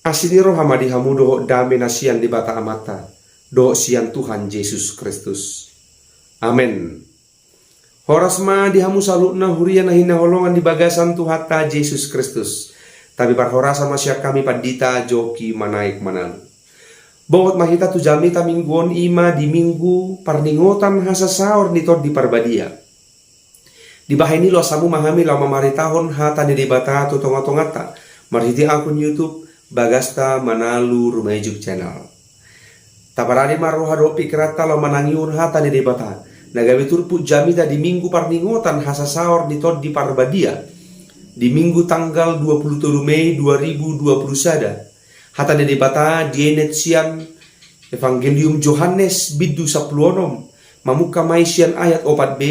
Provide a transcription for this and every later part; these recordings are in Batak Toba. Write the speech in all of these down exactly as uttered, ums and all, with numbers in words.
Asi ni roha ma di hamu dohot dame na sian Debata Amanta dohot sian Tuhan Jesus Kristus. Amen. Horas ma di hamu saluhutna huria na hinaholongan di bagasan Tuhanta Jesus Kristus. Tapi parhorasan ma sian hami pandita Joki Manaek Manalu. Bongot ma hita tu jamita minggu on, i ma di minggu parningotan hasasaor ni Tondi Parbadia. Dibahen i loas hamu ma hami laho mamaritahon hata ni Debata tu tongatonganta marhite akun YouTube Bagasta Manalu Rumaijuk Channel. Taparade ma roha dohot pikiranta laho manangihon hata ni Debata na gabe turpuk jamita di minggu parningotan hasasaor ni Tondi Parbadia di minggu tanggal dua pulu tolu Mei dua ribu dua pulu sada. Hata ni Debata dienet sian Evangelium Johannes bindu sampulu onom, mamungka ma i sian ayat opat B,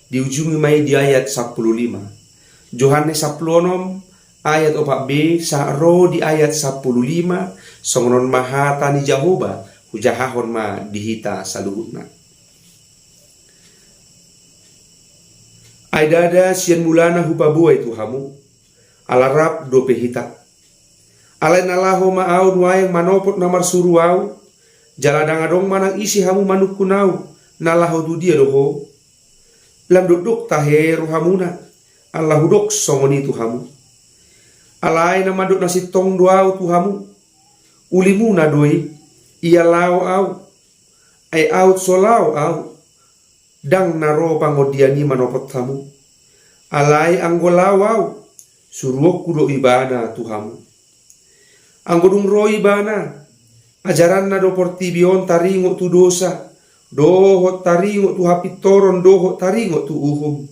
diujungi ma i di ayat sampulu lima. Johannes sampulu onom ayat opat B sahat ro di ayat sampulu lima. Songon on ma hata ni Jahowa, hujahahon ma di hita saluhutna. Ai ndada sian mulana hupaboa i tu hamu, ala rap dope hita. Alai na laho ma ahu nuaeng manopot na marsuru ahu, jala ndang adong manang ise hamu manungkun ahu, na laho tu dia do ho? Lam dokdok tahe rohamuna, ala hudok songon i tu hamu. Alai na mandok na sintong do ahu tu hamu, ulimuna do i, ia laho ahu. Ai aut so laho ahu, ndang na ro pangondian i manopot hamu. Alai anggo laho ahu, suruonku do ibana tu hamu. Anggo dung ro ibana, ajaranna do portibi on taringot tu dosa, dohot taringot tu hapintoron, dohot taringot tu uhum.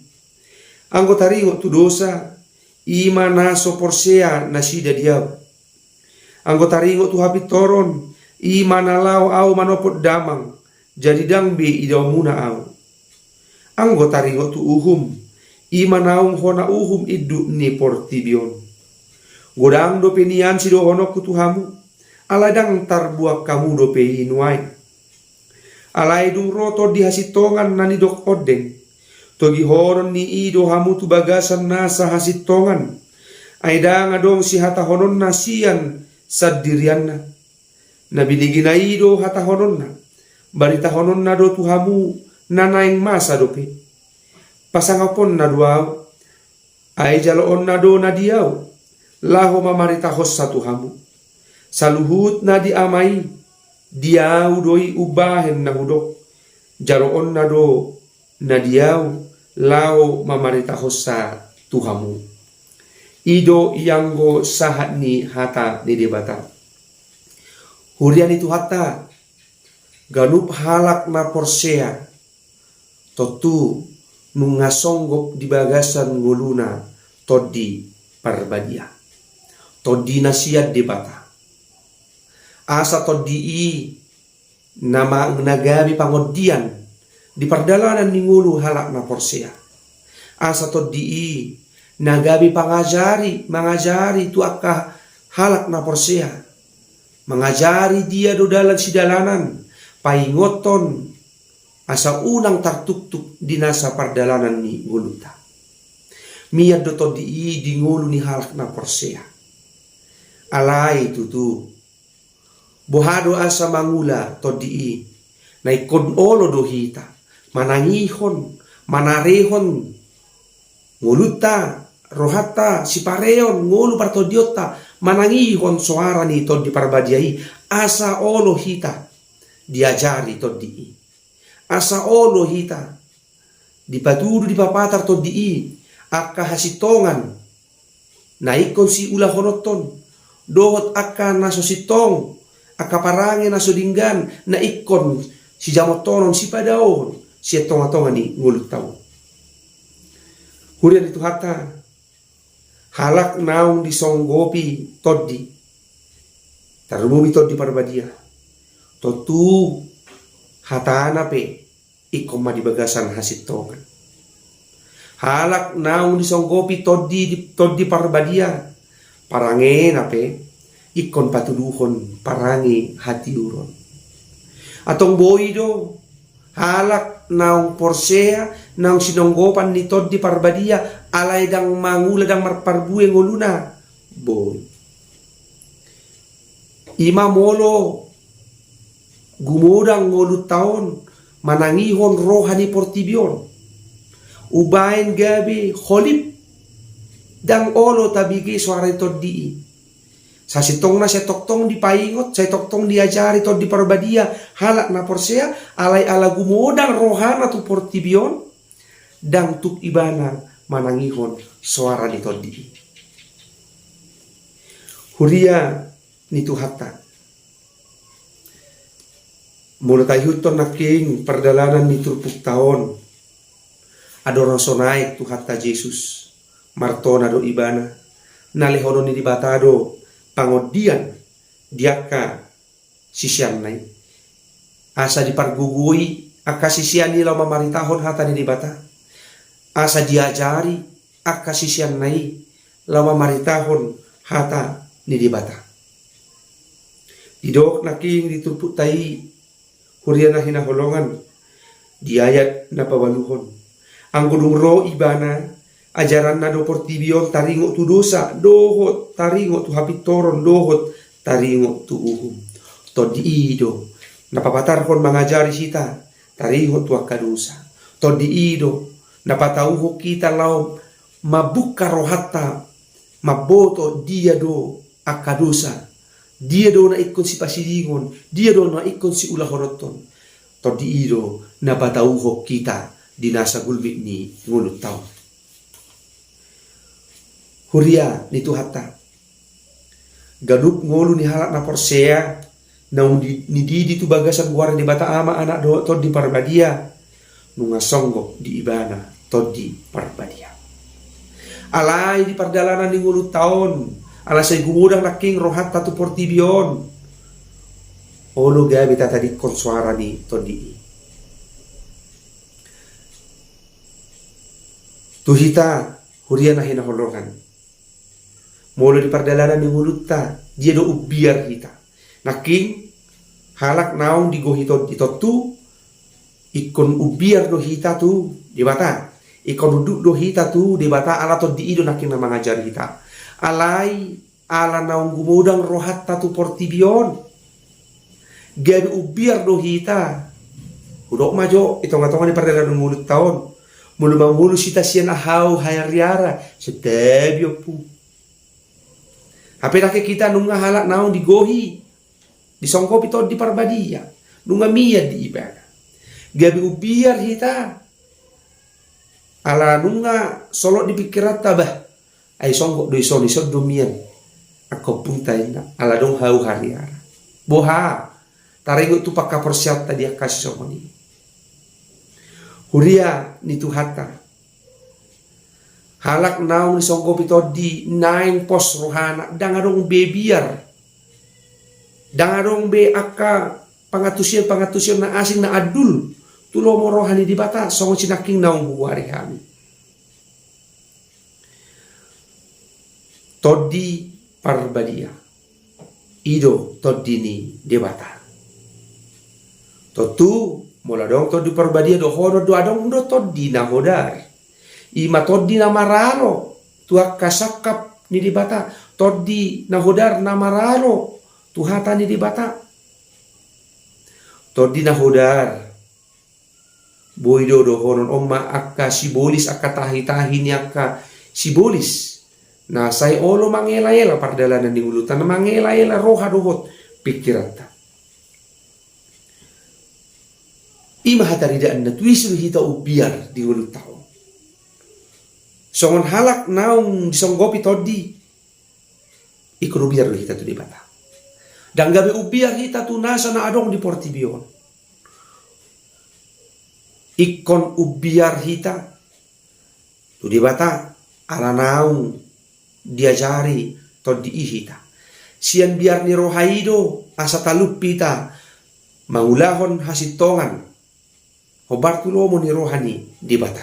Anggo taringot tu dosa, i ma na so porsea nasida di ahu. Anggo taringot tu hapintoron, i ma na laho ahu manopot damang, jadi ndang be idaonmuna ahu. Anggo taringot tu uhum, i ma naung hona uhum induk ni portibi on. Godang dope nian sidohononku tu hamu, ala ndang tarbuang hamu dope i nuaeng. Alai dung ro Tondi hasintongan na nidok ondeng, togihonon ni i do hamu tu bagasan nasa hasintongan. Ai ndang adong sihatahononna sian sandirianna. Na binegena i do hatahononna, baritahononna do tu hamu na naeng masa dope. Pasangaponna do ahu, ai jaloonna do na di ahu, laho mamaritahonsa tu hamu. Saluhut na di Ama i, di ahu do i umbahen na hudok, jaloonna do na di ahu, laho mamaritahonsa tu hamu. I do ianggo sahat ni hata ni Debata. Huria ni Tuhanta, ganup halak na porsea, tontu nunga songgop di bagasan ngoluna Tondi Parbadia. Tondi na sian Debata. Asa tondi i na ma-, na gabe pangondian di pardalanan ni ngolu halak na porsea. Asa tondi i na gabe pangajari, mangajari tu angka halak na porsea. Mangajari dia do dalan sidalanan, paingothon asa unang tartuktuk di nasa pardalanan ni ngolunta. Mian do tondi i di ngolu ni halak na porsea. Alai tutu, boha do asa mangula tondi i? Na ingkon olo do hita manangihon, manarehon ngolunta, rohanta, sipareon, ngolu partondionta, manangihon soara ni Tondi Parbadia i, asa olo hita diajari tondi i. Asa olo hita dipatudu, dipapatar tondi i, angka hasintongan na ingkon siulahononton, dohot angka na so sintong, angka parange na so denggan na ingkon sijamotonon, sipadaohon sian tongatonga ni ngolunta on. Huria ni Tuhanta, halak naung disonggopi tondi, tarlumobi Tondi Parbadia, tontu hatana pe ingkon ma di bagasan hasintongan. Halak naung disonggopi tondi, di Tondi Parbadia, parangena pe ingkon patuduhon parange hatiuron. Antong boi do halak naung porsea, naung sinonggopan ni Tondi Parbadia, alai ndang mangula, ndang marparbue ngoluna? Boi. Ima molo gumodang ngolunta on manangihon roha ni portibi on, umbaen gabe holip, ndang olo tabege soara ni tondi i. Sasintongna sai tongtong dipaingot, sai tongtong diajari Tondi Parbadia halak na porsea, alai ala gumodang rohana tu portibi on, ndang tuk ibana manangihon soara ni tondi i. Huria ni Tuhanta, molo taihuthon nangkin pardalanan ni turpukta on, andorang so naek Tuhanta Jesus martona do ibana, na lehonon ni Debata do pangondian di angka siseanna i, asa dipargogoi angka sisean i laho mamaritahon hata ni Debata, asa diajari angka siseanna i laho mamaritahon hata ni Debata. Didok nangkin di turpukta i, huria na hinaholongan, di ayat na paualuhon: Anggo dung ro ibana, ajaranna do portibi on taringot tu dosa, dohot taringot tu hapintoron, dohot taringot tu uhum. Tondi i do na papatarhon mangajari hita taringot tu angka dosa. Tondi i do na patauhon hita laho mambuka rohanta, mamboto dia do angka dosa, dia do na ingkon sipasidingon, dia do na ingkon siulahononton. Tondi i do na patauhon hita di nasa gulmit ni ngolunta on. Huria ni Tuhanta, ganup ngolu ni halak na porsea naung di-, nididi tu bagasan goar ni Debata Ama, Anak dohot Tondi Parbadia, nunga songgop di ibana Tondi Parbadia. Alai di pardalanan ni ngolunta on, ala sai gumodang nangkin rohanta tu portibi on, olo gabe tatadingkon soara ni tondi i. Tu hita, huria na hinaholongan, molo di pardalanan ni ngolunta, dia do umbiar hita? Nangkin halak naung digohi Tondi, tontu ingkon umbiar do hita tu Debata, ingkon unduk do hita tu Debata, ala Tondi i do nangkin na mangajari hita. Alai ala naung gumodang rohanta tu portibi on, gabe umbiar do hita. Hudok ma jo di tongatonga ni pardalanan ni ngolunta on, molo mangolu hita sian hau hariara, santabi ompu. Hape nangkin hita nunga halak naung digohi, disonggopi Tondi Parbadia, nunga mian di ibana, gabe umbiar hita. Ala nunga solot di pingkiranta, bah, ai songgop do ison, ison do mian angka ompunta, inna, ala adong hau hariara. Boha taringot tu panghaporseaonta di angka sisongon i? Huria ni Tuhanta, halak naung disonggopi Tondi naeng pos rohana, ndang adong be biar, ndang adong be angka pangantusion-pangantusion na asing na andul tu lomo roha ni Debata, songon sinangkin naung hugoari hami. Tondi Parbadia i do Tondi ni Debata. Tontu molo adong Tondi Parbadia, dohonon do adong do Tondi na Hodar. Ima Tondi na maralo tu angka sangkap ni Debata, Tondi na Hodar na maralo tu hata ni Debata. Tondi na Hodar, boi do dohonon on ma angka sibolis, angka tahi-tahi ni angka sibolis, na sai olo mangela-ela pardalanan ni ngolunta, na mangela-ela roha dohot pingkiranta. Ima hataridaanna, tu ise do hita umbiar di ngolunta on? Songon halak naung disonggopi Tondi, ingkon umbiar do hita tu Debata. Ndang gabe umbiar hita tu nasa na adong di portibi on. Ingkon umbiar hita tu Debata, ala naung diajari Tondi i hita. Sian biar ni roha i do asa talup hita mangulahon hasintongan hombar tu lomo ni roha ni Debata.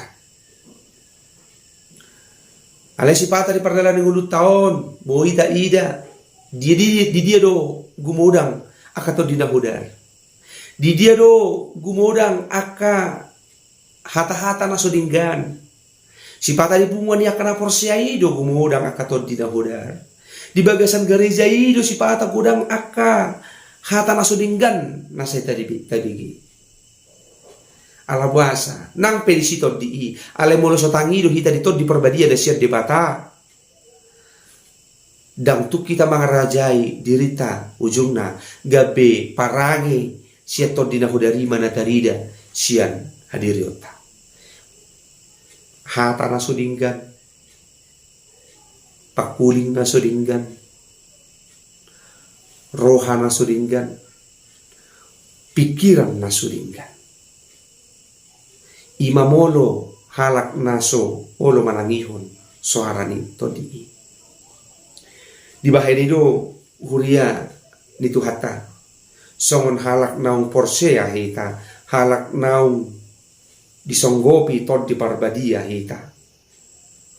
Alai sipata di pardalanan ni ngolunta on, boi taida di, di, di dia do gumodang angka Tondi na Hodar. Di dia do gumodang angka hata-hata na so denggan. Sipata di punguan ni angka na porsea i do gumodang angka Tondi na Hodar. Di bagasan gareja i do sipata godang angka hata na so denggan na sai tabi-, tabege. Ala boasa, nang pe disi Tondi i, alai molo so tangi do hita di Tondi Parbadia na sian Debata, ndang tung hita mangarajai dirinta ujungna, gabe parange sian tondi na hudari ma na tarida sian hadirionta. Hata na so denggan, pangkuling na so denggan, roha na so denggan, pingkiran na so denggan. I ma molo halak na so olo manangihon soara ni Tondi i. Dibahen i do huria ni Tuhanta, songon halak naung porsea hita, halak naung disonggopi Tondi Parbadia hita,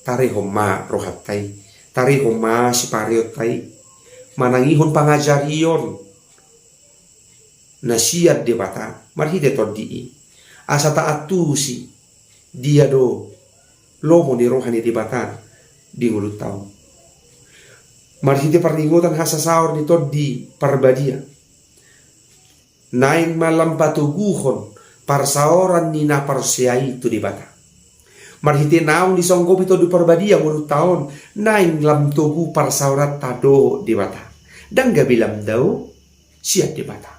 tarehon ma rohanta i, tarehon ma sipareonta i, manangihon pangajarion na sian Debata marhite Tondi i, asa taantusi dia do lomo ni roha ni Debata di ngolunta on. Marhite parningotan hasasaor ni Tondi Parbadia, naeng ma lam patoguhon parsaoran ni na porsea i tu Debata. Marhite naung disonggopi Tondi Parbadia ngolunta on, naeng lam togu parsaoranta dohot Debata. Ndang gabe lam dao sian Debata.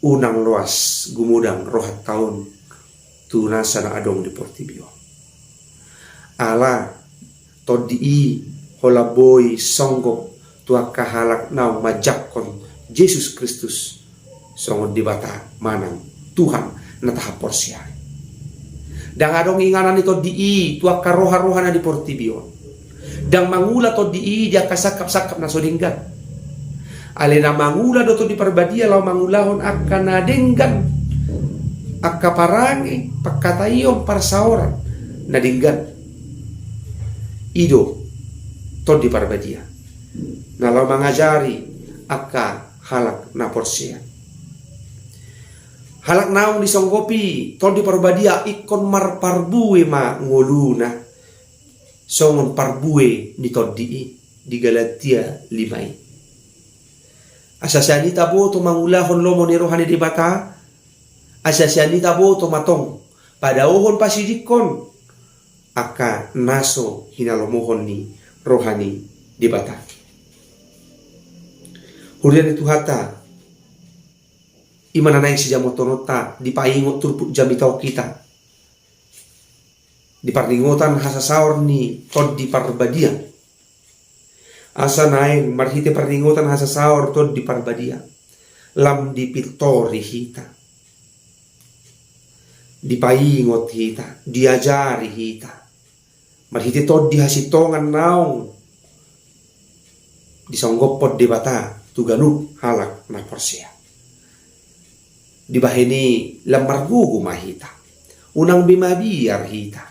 Unang loas gumodang rohanta on tu nasa na adong di portibi on. Ala Tondi i holan boi songgop tu angka halak naung manjangkon Jesus Kristus songon Debata manang Tuhan na tahaporseai. Ndang adong inganan ni Tondi i tu angka roha-roha na di portibi on. Ndang mangula Tondi i di angka sangkap-sangkap na so denggan. Alai na mangula do Tondi Parbadia laho mangulahon angka na denggan, angka parange, pangkataion, parsaoran na denggan. I do Tondi Parbadia na laho mangajari angka halak na porsea. Halak naung disonggopi Tondi Parbadia ingkon marparbue ma ngoluna songon parbue ni Tondi i di Galatia lima i. Asa sian i taboto mangulahon lomo ni roha ni Debata, asa sian i taboto ma tong padaohon pasidingkon angka na so hinalomohon ni roha ni Debata. Huria ni Tuhanta, i ma na naeng sijamotononta dipaingot turpuk jamita on hita di parningotan hasasaor ni Tondi Parbadia. Asa naeng marhite parningotan hasasaor Tondi Parbadia lam dipintori hita, dipaingot hita, diajari hita marhite Tondi hasintongan naung disonggophon Debata tu ganup halak na porsea. Dibahen i lam margogo ma hita, unang be mabiar hita.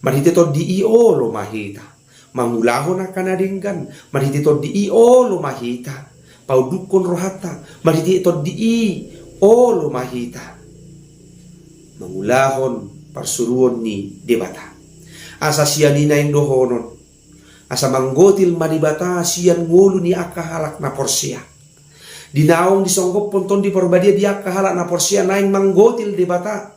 Marhite Tondi i olo ma hita mangulahon angka na denggan. Marhite Tondi i olo ma hita paundukhon rohanta. Marhite Tondi i olo ma hita mangulahon parsuruon ni Debata. Asa sian i naeng dohonon, asa manggotil ma Debata sian ngolu ni angka halak na porsea. Di naung disonggophon Tondi Parbadia di angka halak na porsea, naeng manggotil Debata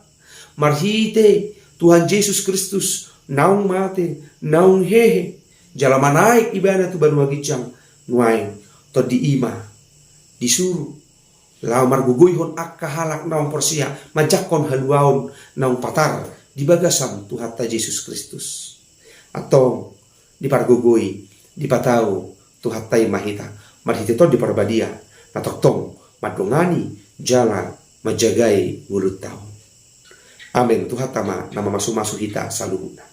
marhite Tuhan Jesus Kristus naung mate, naung hehe, jala manaek Ibana tu banua ginjang. Nuaeng Tondi i ma disuru laho margogoihon angka halak naung porsea manjangkon haluaon naung patar di bagasan Tuhanta Jesus Kristus. Antong dipargogoi, dipatau Tuhanta i ma hita marhite Tondi Parbadia na tongtong mandongani jala manjagai ngolunta on. Amen. Tuhanta ma na mamasumasu hita saluhutna.